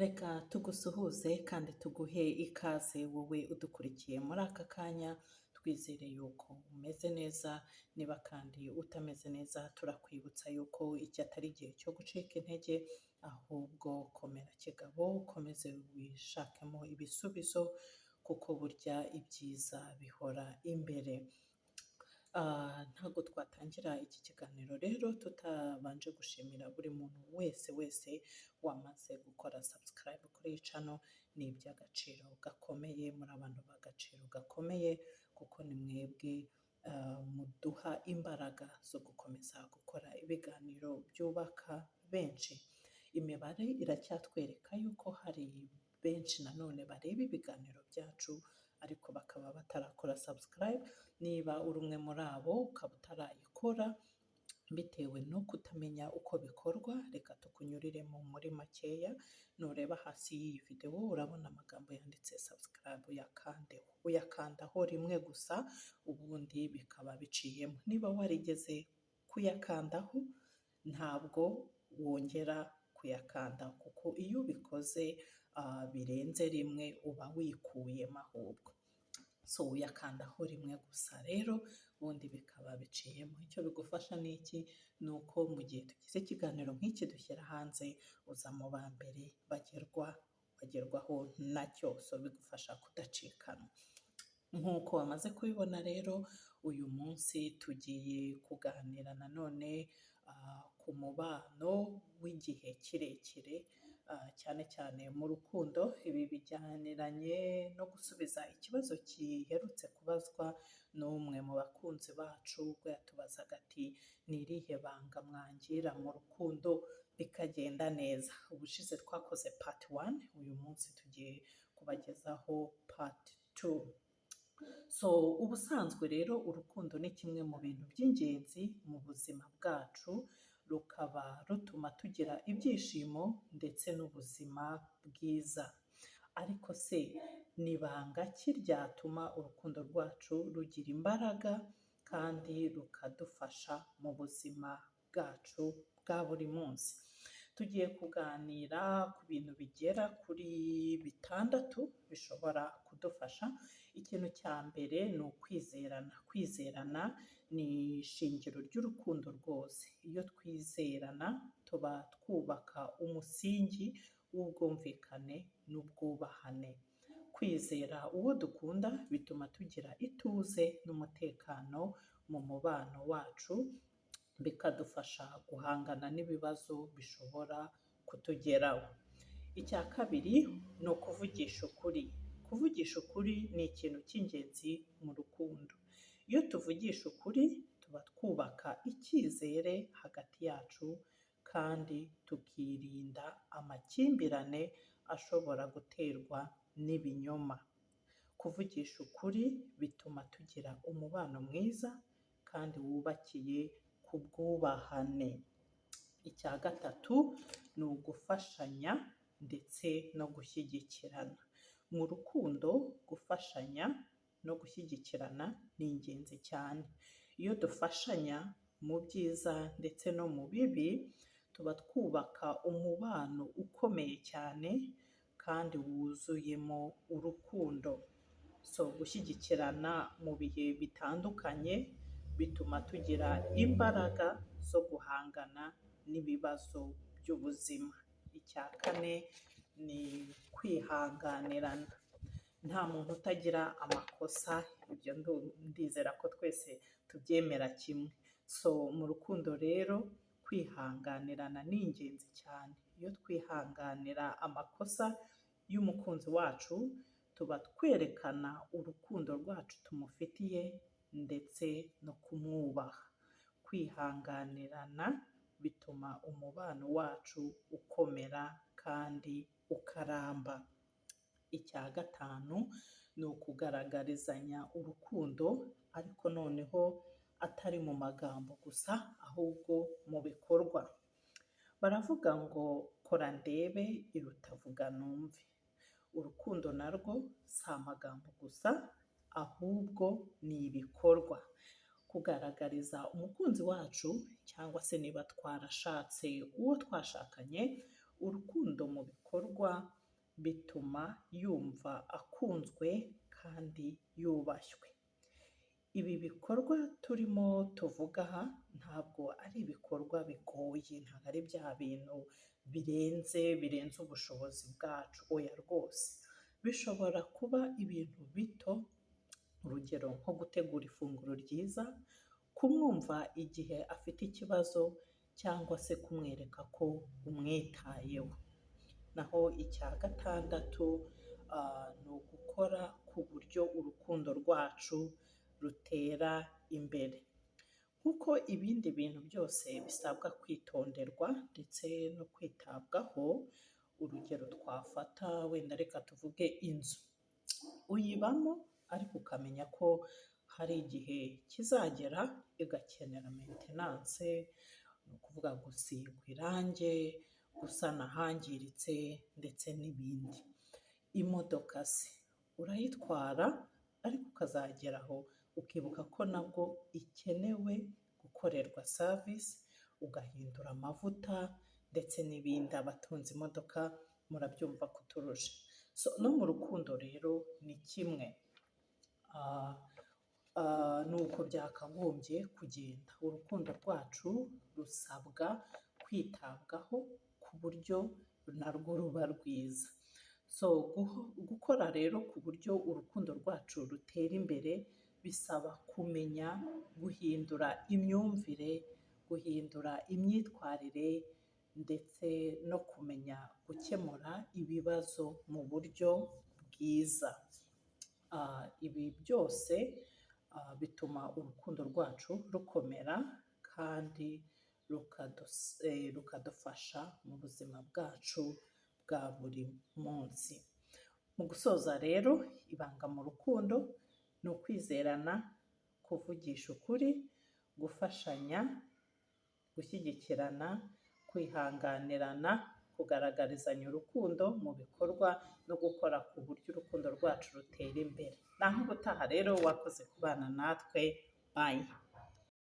Reka tugusuhuze kandi tuguhe ikaze wowe udukurikiye muri aka kanya, twizere yuko umeze neza, niba kandi utameze neza turakwibutsa yuko iki atari igihe cyo gucika intege, ahubwo komera kigabo ukomeze wishakemo ibisubizo kuko burya ibyiza bihora imbere. Ntabwo twatangira iki kiganiro rero tutabanje gushimira buri muntu wese wese wamaze gukora subscribe kuri iyi channel. Ni iby'agaciro gakomeye, muri abantu b'agaciro gakomeye kuko ni mwebwe muduha imbaraga zo gukomeza gukora ibiganiro byubaka benshi. Imibare iracyatwereka yuko hari benshi nanone bareba ibiganiro byacu ariko bakaba batarakora subscribe. Niba uri umwe muri abo ukaba utarayikora bitewe no kutamenya uko bikorwa, reka tukunyuriremo muri makeya. Nureba hasi y'iyi videwo urabona amagambo yanditse subscribe, uyakandeho, uyakandaho rimwe gusa, ubundi bikaba biciyemo. Niba warigeze kuyakandaho ntabwo wongera kuyakanda, kuko iyo ubikoze birenze rimwe uba wikuyemo ahubwo. So uyakandaho rimwe gusa rero, ubundi bikaba biciyemo. Icyo bigufasha ni iki? Ni uko mu gihe tugize ikiganiro nk'iki dushyira hanze, uza mu ba mbere bagerwaho nacyo, so bigufasha kudacikanwa. Nk'uko wamaze kubibona rero, uyu munsi tugiye kuganira nanone ku mubano w'igihe kirekire, cyane cyane mu rukundo. Ibi bijyaniranye no gusubiza ikibazo giherutse kubazwa n'umwe mu bakunzi bacu, ubwo yatubazaga ati: "Ni irihe banga mwangira mu rukundo bikagenda neza?" Ubushize twakoze part one, uyu munsi tugiye kubagezaho part two. So ubusanzwe rero urukundo ni kimwe mu bintu by'ingenzi mu buzima bwacu, rukaba rutuma tugira ibyishimo ndetse n'ubuzima bwiza. Ariko se ni banga ki ryatuma urukundo rwacu rugira imbaraga kandi rukadufasha mu buzima bwacu bwa buri munsi? Tugiye kuganira ku bintu bigera kuri bitandatu bishobora kudufasha. Ikintu cya mbere ni ukwizerana. Kwizerana ni ishingiro ry'urukundo rwose. Iyo twizerana tuba twubaka umusingi w'ubwumvikane n'ubwubahane. Kwizera uwo dukunda bituma tugira ituze n'umutekano mu mubano wacu, bikadufasha guhangana n'ibibazo bishobora kutugeraho. Icya kabiri ni ukuvugisha ukuri. Kuvugisha ukuri ni ikintu cy'ingenzi mu rukundo. Iyo tuvugisha ukuri tuba twubaka icyizere hagati yacu kandi tukirinda amakimbirane ashobora guterwa n'ibinyoma. Kuvugisha ukuri bituma tugira umubano mwiza kandi wubakiye ku bwubahane. Icya gatatu ni ugufashanya ndetse no gushyigikirana. Mu rukundo gufashanya no gushyigikirana ni ingenzi cyane. Iyo dufashanya mu byiza ndetse no mu bibi, tuba twubaka umubano ukomeye cyane kandi wuzuyemo urukundo. So gushyigikirana mu bihe bitandukanye bituma tugira imbaraga zo guhangana n'ibibazo by'ubuzima. Icya kane ni kwihanganirana. Nta muntu utagira amakosa, ibyo ndizera ko twese tubyemera kimwe. So mu rukundo rero kwihanganirana ni ingenzi cyane. Iyo twihanganira amakosa y'umukunzi wacu, tuba twerekana urukundo rwacu tumufitiye ndetse no kumwubaha. Kwihanganirana bituma umubano wacu ukomera kandi ukaramba. Icya gatanu ni ukugaragarizanya urukundo, ariko noneho atari mu magambo gusa ahubwo mu bikorwa. Baravuga ngo kora ndebe iruta vuga numve. Urukundo narwo si amagambo gusa ahubwo ni ibikorwa. Kugaragariza umukunzi wacu cyangwa se niba twarashatse uwo twashakanye Urukundo mu bikorwa bituma yumva akunzwe kandi yubashywe. Ibi bikorwa turimo tuvuga aha ntabwo ari ibikorwa bigoye, ntabwo ari bya bintu birenze ubushobozi bwacu, oya rwose. Bishobora kuba ibintu bito, urugero nko gutegura ifunguro ryiza, kumwumva igihe afite ikibazo cyangwa se kumwereka ko umwitayeho. Naho icya gatandatu ni ugukora ku buryo urukundo rwacu rutera imbere. Nk'uko ibindi bintu byose bisabwa kwitonderwa ndetse no kwitabwaho, urugero twafata wenda reka tuvuge inzu. Uyibamo ariko ukamenya ko hari igihe kizagera igakenera maintenance, ni ukuvuga gusigwa irange, gusana ahangiritse ndetse n'ibindi. Imodoka se urayitwara ariko ukazagera aho ukibuka ko nabwo ikenewe gukorerwa service, ugahindura amavuta ndetse n'ibindi. Abatunze imodoka murabyumva kuturusha. So no mu rukundo rero ni kimwe. Ni uko byakagombye kugenda. Urukundo rwacu rusabwa kwitabwaho ku buryo narwo ruba rwiza. So gukora rero ku buryo urukundo rwacu rutera imbere, bisaba kumenya guhindura imyumvire, guhindura imyitwarire ndetse no kumenya gukemura ibibazo mu buryo bwiza. Ibi byose bituma urukundo rwacu rukomera kandi rukadufasha mu buzima bwacu bwa buri munsi. Mu gusoza rero, ibanga mu rukundo ni ukwizerana, kuvugisha ukuri, gufashanya, gushyigikirana, kwihanganirana, kugaragarizanya urukundo mu bikorwa no gukora ku buryo urukundo rwacu rutera imbere. Naho ubutaha rero, wakoze kubana natwe, bye.